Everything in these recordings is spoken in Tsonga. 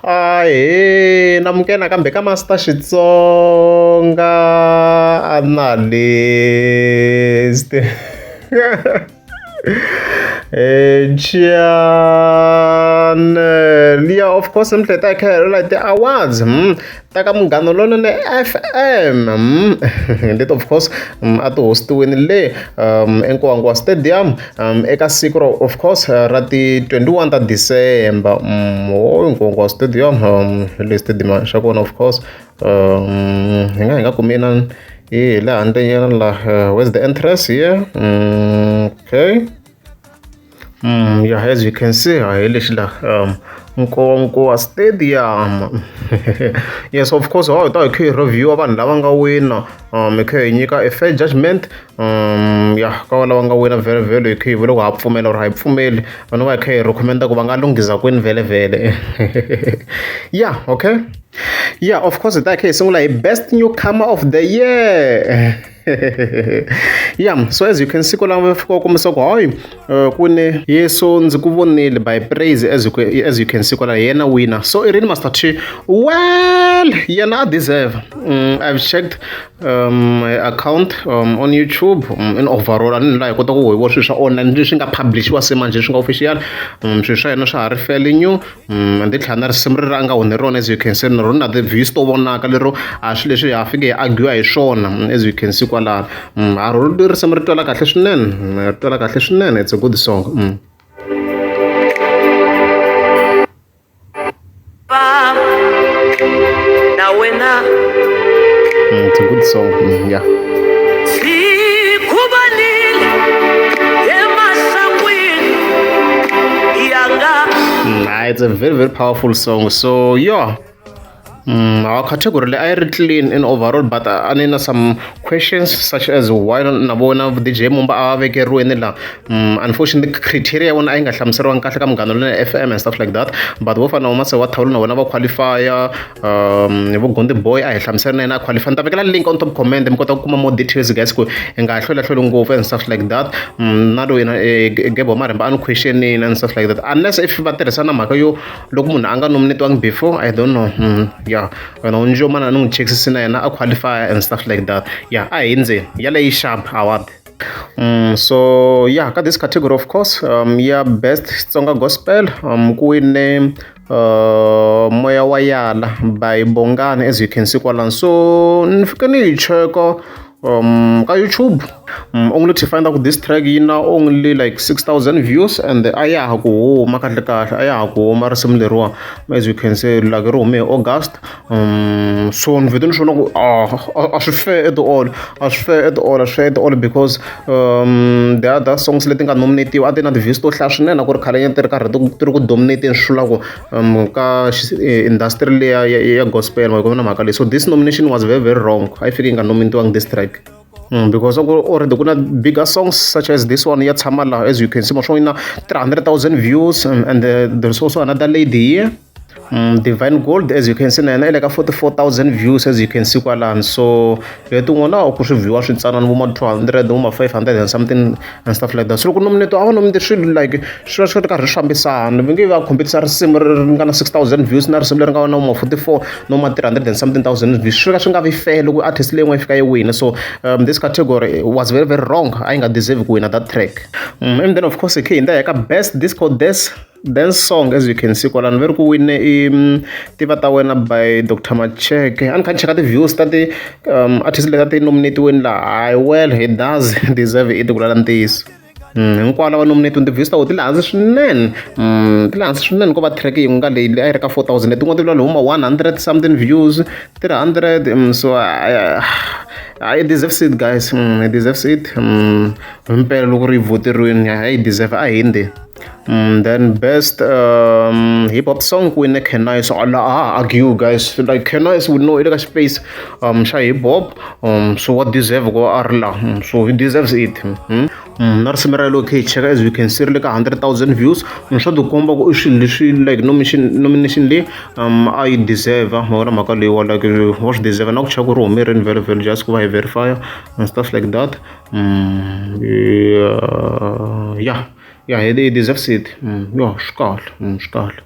Ahee namukela nakambe ka Master Xitsonga Analyst channel ya of course namuntlha hi ta hi kha hi rhwala hi ti-awards ta ka Munghana Lonene F_M leti of course a ti host-iwini le eNkowankowa Stadium eka siku ro of course ra ti 21 ta December ho Nkowankowa Stadium hi le stadium xa kona of course hi nga hi nga kumi inani hi le handle nyana la where's the entrance here okay. Yeah, as you can see, hi lexi la Nkowankowa Stadium. Yes, of course, hi ta hi kha hi review vanhu lava nga wina hi kha hi nyika a fair judgment yeah ka lava nga wina vhele vhele hi kha hi vula ku ha pfumela or a hi pfumeli vanhu va hi kha hi recommend ku va nga lunghisa kwini vhele vhele. Yeah, okay. Yeah, of course, hi ta hi kha hi sungula hi best newcomer of the year. Yeah, so as you can see kwalaho va fika va kombisa ku hayi ku ne Yesu ndzi ku vonile by Praise as you can see kwalaho hi yena winner. So i rini Master T? Well, yena a deserve. I've checked my account on YouTube in overall a ni la hi kota ku hi vona swilo swa online leswi nga publishiwa se manjhe leswi nga official swilo swa yena swa ha ri fairly new ni tlhela na risimu ri a nga huni rona as you can see na rona na ti-views to vonaka lero a swilo leswi ha fike hi argue hi swona as you can see kwalano a ro risimu ri twala kahle swinene ri twala kahle swinene it's a good song. Na wena It's a good song. Yeah. Sikhubanile emasangwini yanga. It's a very very powerful song. So yeah. Our category leyi a yi ri clean in overall but a ni na some questions such as why na vona DJ Mumba a va vekeriweni la unfortunately criteria ya vona a yi nga hlamuseriwangi kahle ka Munghana Lonene F_M and stuff like that but vo fana na vo Masego wa Thawula na vona va qualify-a vo Gondi Boy a hi hlamusela na yena a qualify ni ta vekela link on top comment mi kota ku kuma more details guys ku hi nga ha hlwela hlweli ngopfu and stuff like that na loyi na Gebo Marhemba a ni questionini and stuff like that unless if va tirhisa na mhaka yo loko munhu a nga nominatiwangi before I don't know yeah wena u njomana ni n'wi chekisisi na yena a qualify and stuff like that yeah a hi ndzeni yaleyi sharp award. So yeah ka this category of course ya best Xitsonga gospel ku wine Moya wa Yala by Bongani as you can see kwalano so ni fike ni yi cheka ka YouTube only to find out this track yi na only like 6000 views and a ya ha ku huma kahle kahle a ya ha ku huma risimu leriwa as you can see like ri hume hi August so ni vhete ni swi vona ku a swi fair at all a swi fair at all a swi fair at all because the other songs leti nga nominatiwa a ti na ti-views to hlaya swinene a ku ri khale ti ri karhi ti ri ku dominate-eni swi vula ku ka industry leya ya gospel ma yi vona mhaka leyi so this nomination was very very wrong a yi fike yi nga nominatiwangi this track. Because already ku na bigger songs such as this one ya tshama laha as you can see maswo yi na 300,000 views and there's also another lady here Divine Gold as you can see na yena i le ka 44,000 views as you can see kwalano so letin'wana a ku swi viewa swintsanana vo ma 200 vo ma 500 and something and stuff like that so loko nominate a va nominate swilo like swi va swi ri karhi swi fambisana va nge va competisa risimu ri nga na 6000 views na risimu leri nga na ma 44 no ma 300 and something thousand views swi ka swi nga vi fair loko artist leyi n'wana yi fika yi wina so this category was very very wrong a yi nga deserve ku wina that track and then of course hi khe hi ndza hi ka best disco dance dance song as you can see kwalano ve ri ku wine i tiva ta wena by Dr Macheke a ni kha ni cheka ti-views ta ti artist leti a ti nominatiweni laha hayi well he does deserve it ku lala ntiyiso hinkwavo lava nominatiweni ti-views ta vona ti le hansi swinene ti le hansi swinene ko va track yin'we nga leyi a yi ri ka 4000 letin'wana ti vula huma 100 something views 300 so I deserves it guys he deserves it himpela loko ri voteriwini a yi deserve a hindi. Then best hip hop song ku wine Kenai so I argue guys like Kenai we know i le ka space xa hip hop so what deserve ku a ri la so he deserves it na risimu ra yellow khe hi cheka as you can see ri le ka 100,000 views swa tikomba ku i swilo leswi like nomination leyi a yi deserve ma vona mhaka leyiwa like wa swi deserve na ku cheka ku ri hume rini vhele vhele just ku va hi verify and stuff like that yeah yeah he deserves it yeah swi kahle swi kahle.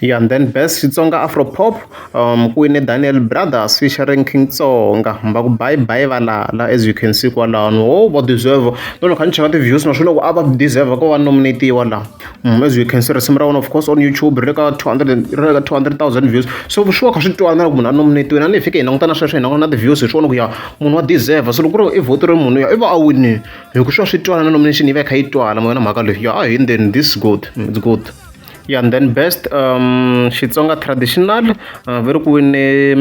Yeah, and then best Xitsonga Afro Pop ku wine Daniel Brothers featuring King Tsonga va ku bye bye valala, as you can see kwalano. Oh, va deserve no loko ni cheka ti-views na swona ku a va deserve ku va nominatiwa laha. As you can see, risimu ra vona of course on YouTube ri le ka 200, ri le ka 200,000 views, so swi va kha swi twana loko munhu a nominatiwile. A ni hi fike hi languta na sweswo, hi languta na ti-views, hi swi vona ku ya munhu wa deserve. So loko ku ri i vote ri munhu ya i va a winile hi ku swi va swi twana na nomination yi va yi kha yi twala ma yona mhaka leyi ya a hi then this is good. It's good. Yeah, and then best Xitsonga traditional, va ri ku wine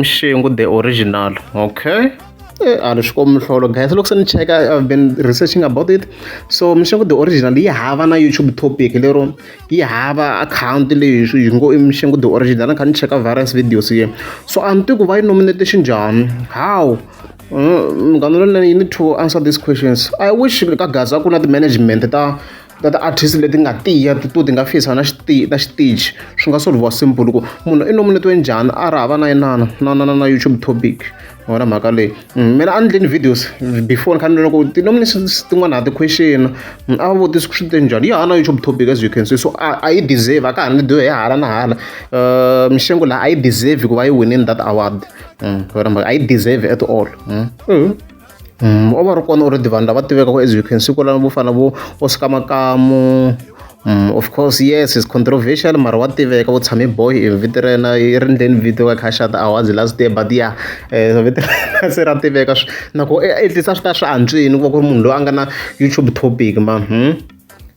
Mxengu the Original. Okay. A ni swi komi mihlolo guys, loko se ni cheka, I've been researching about it. So Mxengu the Original yi hava na YouTube topic lero, yi hava account leyi yi ngo i Mxengu the Original. Ni kha ni cheka various videos ye, so a ni tivi ku va yi nominate xinjhani, how. Munghana Lonene, you need to answer these questions. I wish ka Gaza ku na ti-management ta ti-artist leti nga tiya to ti nga fisa na na xitichi, swi nga solviwa simple ku munhu i nominatiwe njhani a ri hava na inana na YouTube topic wona mhaka leyi. Mina a ni ndleni videos before ni kha ni loko ti-nominations tin'wana ha ti-question a va vutisi ku swi te njhani, ya ha na YouTube topic, as you can see. So a yi deserve, a ka ha ni diwe hi hala na hala. Mxengu laha a yi deserve ku va yi winini that award. Wona mhaka a yi deserve at all. O va ri kona already vanhu lava tivekaka, as you can see kwalano, vo fana vo Oscar Makamu. Of course, yes, is controversial, mara wa tiveka. Vo Tshami Boy i vito ra yena i ri ndleni vito ka Khashata Awards last year, but yeah, vito ra se ra tiveka na ku at least a swi ta swi antswini ku va ku ri munhu loyi a nga na YouTube topic ma.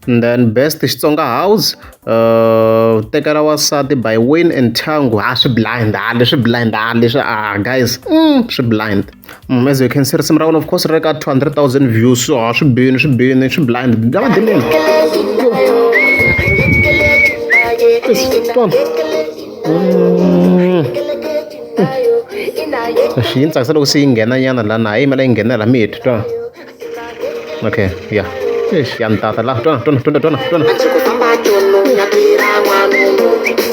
And then best Xitsonga house, Tekela Wasati by Wayne and Tango. A swi blind, a leswi blind, a leswi, ah guys, swi blind. As you can see, risimu ra vona of course ri ka 200,000 views, so a swi bini, swi bini, swi blind lava dimini. Twana yi ni tsakisa loko se yi nghena nyana la na yi yimela yi nghena la mi hi twa. Okay, yeah. Eish, ya ntata la, twana, twana, twana, twana, twana.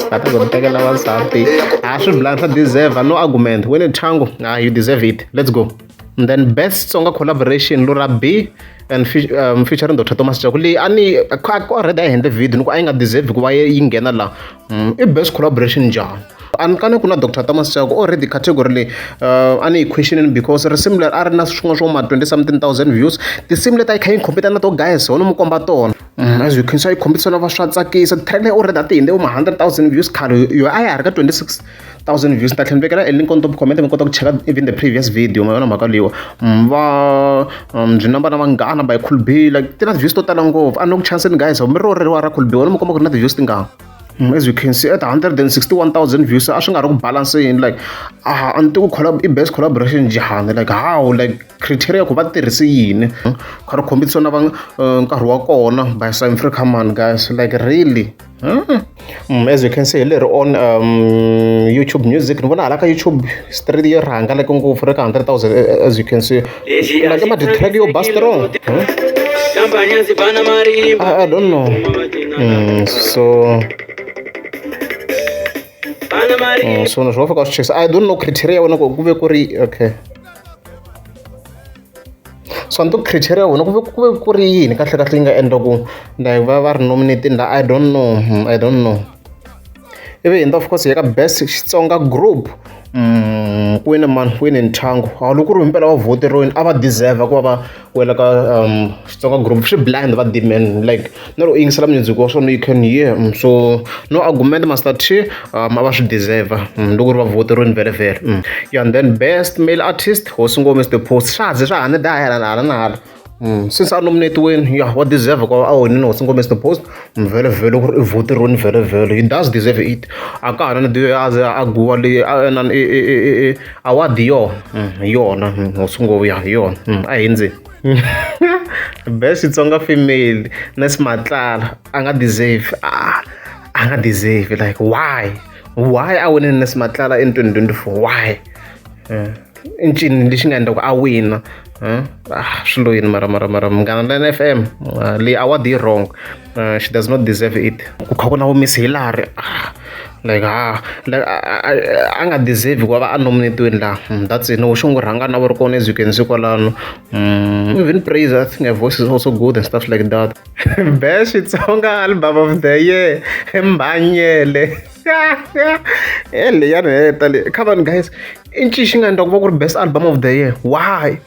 Tata ku tekela wansati. A swi blind, swa deserve, no argument. When it tango, ah, you deserve it. Let's go. And then best Tsonga collaboration, Lura B and featuring Dr. Thomas Chauke. Leyi a ni already a endle video ni ku a yi nga deserve ku va yi nghena la. I best collaboration njhani? A ni kane ku na Dr. Thomas Chauke already category leyi a ni yi questioning because risimu leri a ri na swin'wana swo ma 20 something thousand views. Tinsimu leti a yi kha yi compete na to guys, ho no mi komba tona. As you can see, yi compete na va swa tsakisa. Track leyi already a ti hinde ma 100,000 views khale, yo a ya ha ri ka 26,000 views. Ni ta tlhela ni vekela e link on top comment, mi kota ku cheka even the previous video ma yona mhaka leyiwa. Va byi namba na vanghana by Cool B, like ti na views to tala ngopfu. A ni ku chanseni guys, mi ro reriwa ra Cool B wona mi komba ku ri na ti-views tingani. As you can see, at 161,000 views, a swi nga ri ku balanceni. Like, ah, a ni tivi ku collab i best collaboration njhani, like how, like criteria ku va tirhise yini kha ri khombisa na va nkarhi wa kona by South Africa man guys, like really, huh? As you can see, hi leri on YouTube Music, ni vona hala ka YouTube street yi rhanga like ngopfu ri ka 100,000, as you can see, like ma track yo ba strong, huh? I don't know. So so na swi fika swi chekisa. I don't know criteria wena ku ve ku ri okay, so a ni criteria wena ku ve ku ri yini kahle kahle yi nga endla ku like va va ri nominated la. I don't know. I don't know. Ivi hindza of course hi ka best Xitsonga group. Ku wine man, wine Nthangu. A loko ku ri himpela va voteriwini, a va deserve ku va va wela ka Xitsonga group. Swi blind va demand, like na loko u yingisela music wa swona you can hear. So no argument, Master T, a va swi deserve loko ri va voteriwini vhele vhele. Yeah, and then best male artist, Hosi Ngome Mr Post. Swa ha ze swa ha ni da hala hala na hala. Since a nominatiwini, yeah, wa deserve ku a winini Hosi Ngome Mr Post. Vhele vhele ku ri i voteriwini vhele vhele, he does deserve it. A ka ha na ni a ze a guwa leyi a award yona. Hi yona Hosi Ngove ya hi yona. A hindzi best Xitsonga female, Nes Matlala. A nga deserve, ah, a nga deserve. Like why a winini Nes Matlala in 2024? Why? I ncini lexi nga endla ku a wina? Ah, swi lo yini mara mara mara Munghana Lene FM, leyi award yi wrong. She does not deserve it. Ku kha ku na vo Miss Hillary, ah, like ah, like a nga deserve ku va a nominatiwini laha. That's it. No xo n'wi rhanga na va ri kona, as you can see kwalano. Even Praise, I think her voice is also good and stuff like that. Best Xitsonga album of the year, Mbanyele. Leyani heta leyi. Come on guys, i ncini xi nga endla ku va ku ri best album of the year? Why?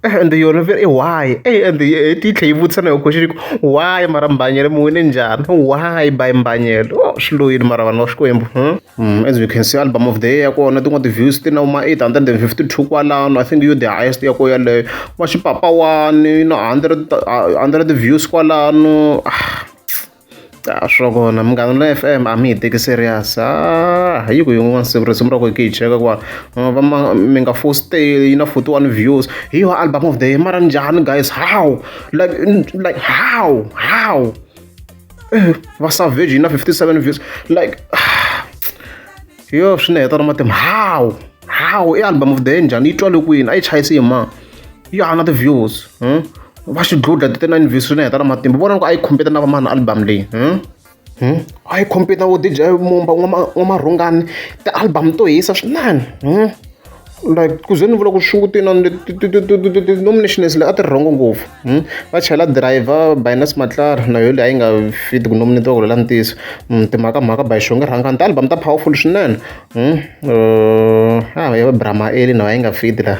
And yona veri i why? And yi tlhe yi vutisa na yo question ku why mara Mbanyelo mi wine njhani? Why by Mbanyelo? Oh, swi loyini mara vanhu va Xikwembu. As you can see, album of the year ya kona tin'wana ti-views ti na ma 852 kwalano. I think yo the highest ya ko yaleyo. Va xipapawani na 100 views kwalano. Swa kona Munghana Lonene FM a mi hi teki serious. Hi ku yin'wana siku risimu ra ku hi ke hi cheka kwala va ma mi nga fositeli yi na 41 views hi yona album of the year mara njhani guys? How? Like how? How? Va Savage yi na 57 views like yo swi ni heta na matimba. How? How? I album of the year njhani? Yi twale kwini? A yi chayisi hi mani? Ya na ti-views. Va xidlodla 39 views swi ni heta na matimba. Vona ku a yi compete na vamani album leyi? A yi compete vo DJ Mumba n'wamarhungani ti-album to hisa swinene. Like ku ze ni vula ku swi ti-nominations leyi a ti ri wrong ngopfu. Va chela Driver by Nas Matlala na yona leyi a yi nga fit ku nominate-iwa ku lwela ntiyiso. Timhakamhaka by Xongi Rhangani ti-album ta powerful swinene. Ya Brahma Eli na a yi nga fit la.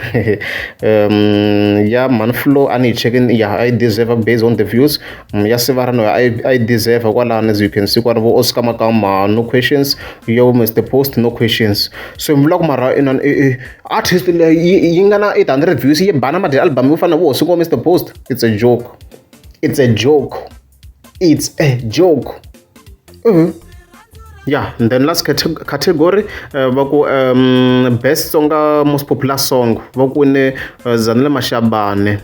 Ya Manflow a ni yi chekini ya a yi deserve based on the views. Ya Sivara na a yi deserve kwalano as you can see kwala vo Oscar Makama no questions, yo Mr Post no questions. So mi vula ku mara inani artist leyi yi nga na 800 views yi bana madi album yo fana na vo Hosi Mr Post. It's a joke. It's a joke. It's a joke. Yeah, and then last category va ku best Tsonga most popular song va ku wine Zanele Mashabane.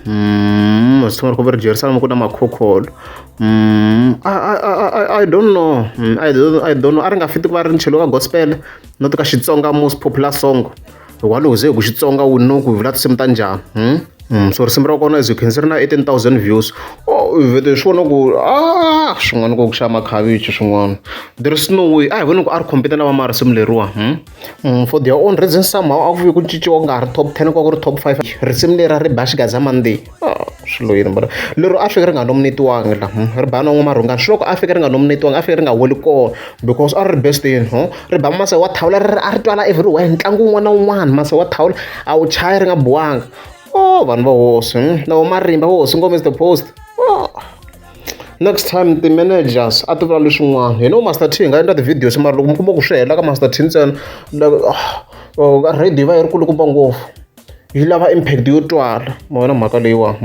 Swi ku ri Jerusalem ku na Makhokholo. I don't know. I don't know. A ri nga fiti ku va ri ni cheliwa ka gospel not ka Xitsonga most popular song. Hikwalaho ze hi ku Xitsonga wu no ku vula tinsimu ta njhani. So risimu ra kona as you can see ri na 18,000 views. Oh, vhete swi vona ku swin'wana ku xava makhavichi swin'wana. There is no way. A hi voni ku a ri compete na va risimu leriwa. For their own reasons somehow a ku vuye ku cinciwa ku nga ha ri top 10 ku va ku ri top 5. Risimu leri ri ba Xigaza Monday. Swi loyini mara lero a fika ri nga nominate-iwangi la. Ri ba na n'wamarhungani. Swi loko a fika ri nga nominate-iwangi, a fika ri nga weli kona because a ri ri best yini. Ri ba mase wa thawula ri a ri twala everywhere ntlangu wun'wana na wun'wana mase wa thawula a wu chayi ri nga biwanga. Oh, vanhu va hosi. Na vo Marimba vo Hosi Ngoma Mr Post. Oh. Next time ti-managers a ti vula leswin'wana. Hi no Master T hi nga endla ti-videos mara loko mi kuma ku swi hela ka Master T ntsena radio yi va yi ri kulukumba ngopfu. Yi lava impact yo twala. Ma vona mhaka leyiwa.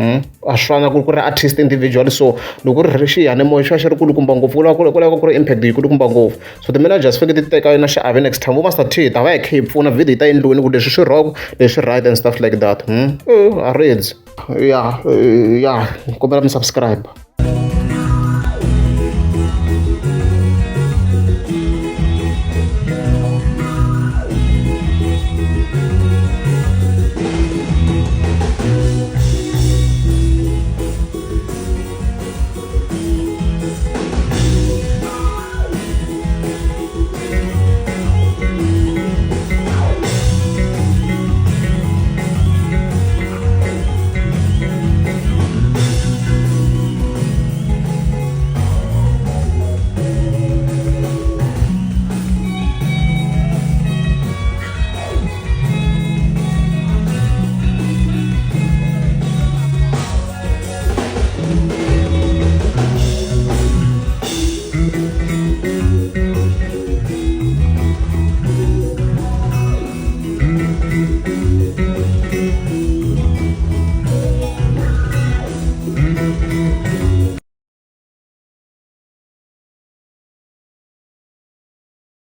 A swi fani na ku ri artist individual so loko ku ri xiyanimoya xi va xi ri kulukumba ngopfu ku lava ku ri impact yi kulukumba ngopfu. So ti-managers fanekele ti teka na xiave next time. Vo Master T hi ta va hi kha hi pfuna video yi ta endliwini ku leswi swi wrong leswi right and stuff like that. A reads. Yeah, yeah, kombela mi subscribe.